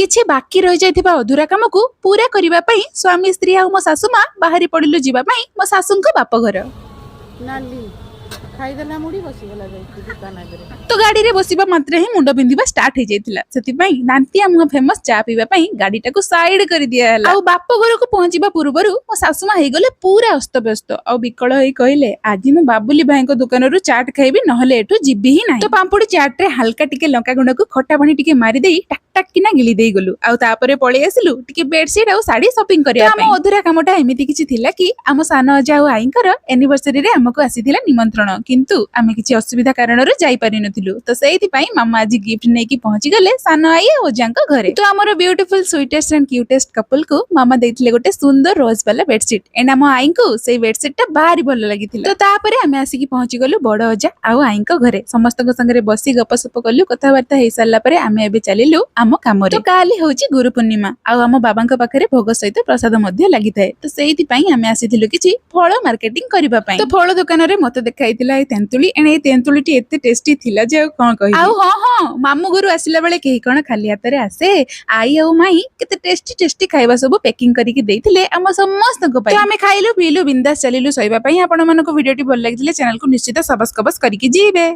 କିଛି ବାକି ରହିଯାଇଥିବା ଅଧୁରା କାମକୁ ପୁରା କରିବା ପାଇଁ ସ୍ୱାମୀ, ସ୍ତ୍ରୀ ଆଉ ମୋ ଶାଶୁ ମା ବାହାରି ପଡ଼ିଲୁ ଯିବା ପାଇଁ ମୋ ଶାଶୁଙ୍କ ବାପଘର। ନାଲି ଖାଇଦେଲା ମୁଢି, ବସିଗଲା ଯାଇକି ଦୋକାନ ଆଗରେ। ତ ଗାଡିରେ ବସିବା ମାତ୍ରେ ହିଁ ମୁଣ୍ଡ ବିନ୍ଧିବା ଷ୍ଟାର୍ଟ ହେଇଯାଇଥିଲା। ସେଥିପାଇଁ ଦାନ୍ତିଆ ମୁହଁ ଫେମସ ଚା ପିଇବା ପାଇଁ ଗାଡିଟାକୁ ସାଇଡ କରି ଦିଆହେଲା। ଆଉ ବାପ ଘରକୁ ପହଞ୍ଚିବା ପୂର୍ବରୁ ମୋ ଶାଶୁମା ହେଇଗଲେ ପୁରା ଅସ୍ତବ୍ୟସ୍ତ ଆଉ ବିକଳ ହେଇ କହିଲେ, "ଆଜି ମୁଁ ବାବୁଲି ଭାଇଙ୍କ ଦୋକାନରୁ ଚାଟ ଖାଇବି, ନହେଲେ ଏଠୁ ଯିବି ହିଁ ନାହିଁ।" ତ ପାମ୍ପୁଡି ଚାଟରେ ହାଲକା ଟିକେ ଲଙ୍କା ଗୁଣ୍ଡକୁ ଖଟା ପାଣି ଟିକେ ମାରିଦେଇ ଟାକ୍ ଟାକ୍ କିନା ଗିଳି ଦେଇ ଗଲୁ। ଆଉ ତାପରେ ପଳେଇ ଆସିଲୁ ଟିକେ ବେଡସିଟ୍ ଆଉ ଶାଢୀ ସପିଂ କରିବା ପାଇଁ। ଆମ ଅଧୁରା କାମଟା ଏମିତି କିଛି ଥିଲା କି ଆମ ସାନ ଅଜା ଆଉ ଆଈଙ୍କର ଆନିଭର୍ସରୀରେ ଆମକୁ ଆସିଥିଲା ନିମନ୍ତ୍ରଣ, କିନ୍ତୁ ଆମେ କିଛି ଅସୁବିଧା କାରଣରୁ ଯାଇପାରିନଥିଲୁ। ତ ସେଇଥିପାଇଁ ମାମା ଆଜି ଗିଫ୍ଟ ନେଇକି ପହଞ୍ଚିଗଲେ ସାନ ଆଈ ଆଉ ଅଜାଙ୍କ ଘରେ। ତ ଆମର ବ୍ୟୁଟିଫୁଲ, ସୁଇଟେଷ୍ଟ ଆଣ୍ଡ କ୍ୟୁଟେଷ୍ଟ କପଲକୁ ମାମା ଦେଇଥିଲେ ଗୋଟେ ସୁନ୍ଦର ରୋଜ ବାଲା ବେଡସିଟ୍। ଏଣ୍ଡ ଆମ ଆଈଙ୍କୁ ସେଇ ବେଡସିଟ୍ ଟା ଭାରି ଭଲ ଲାଗିଥିଲା। ତ ତାପରେ ଆମେ ଆସିକି ପହଞ୍ଚିଗଲୁ ବଡ ଅଜା ଆଉ ଆଈଙ୍କ ଘରେ। ସମସ୍ତଙ୍କ ସାଙ୍ଗରେ ବସି ଗପସପ କଲୁ। କଥାବାର୍ତ୍ତା ହେଇସାରିଲା ପରେ ଆମେ ଏବେ ଚାଲିଲୁ ଆମ କାମରେ। ତ କାଲି ହଉଛି ଗୁରୁ ପୂର୍ଣ୍ଣିମା ଆଉ ଆମ ବାବାଙ୍କ ପାଖରେ ଭୋଗ ସହିତ ପ୍ରସାଦ ମଧ୍ୟ ଲାଗିଥାଏ। ତ ସେଇଥିପାଇଁ ଆମେ ଆସିଥିଲୁ କିଛି ଫଳ ମାର୍କେଟିଂ କରିବା ପାଇଁ। ତ ଫଳ ଦୋକାନରେ ମତେ ଦେଖାଇଥିଲା ଏଇ ତେନ୍ତୁଳି। ଏଣେ ଏଇ ତେନ୍ତୁଳିଟି ଏତେ ଟେଷ୍ଟି ଥିଲା ଯେ ଆଉ କଣ କହିବି। ଆଉ ହଁ, ମାମୁଁ ଘରୁ ଆସିଲା ବେଳେ କେହି କଣ ଖାଲି ହାତରେ ଆସେ? ଆଈ ଆଉ ମାଇଁ କେତେ ଟେଷ୍ଟି ଟେଷ୍ଟି ଖାଇବା ସବୁ ପ୍ୟାକିଂ କରିକି ଦେଇଥିଲେ ଆମ ସମସ୍ତଙ୍କ ପାଇଁ। ତ ଆମେ ଖାଇଲୁ, ପିଇଲୁ, ବିନ୍ଦାସ ଚାଲିଲୁ ଶୋଇବା ପାଇଁ। ଆପଣ ମାନଙ୍କୁ ଭିଡିଓଟି ଭଲ ଲାଗିଥିଲେ ଚ୍ୟାନେଲକୁ ନିଶ୍ଚିତ ସବସ୍କ୍ରାଇବ କରିକି ଯିବେ।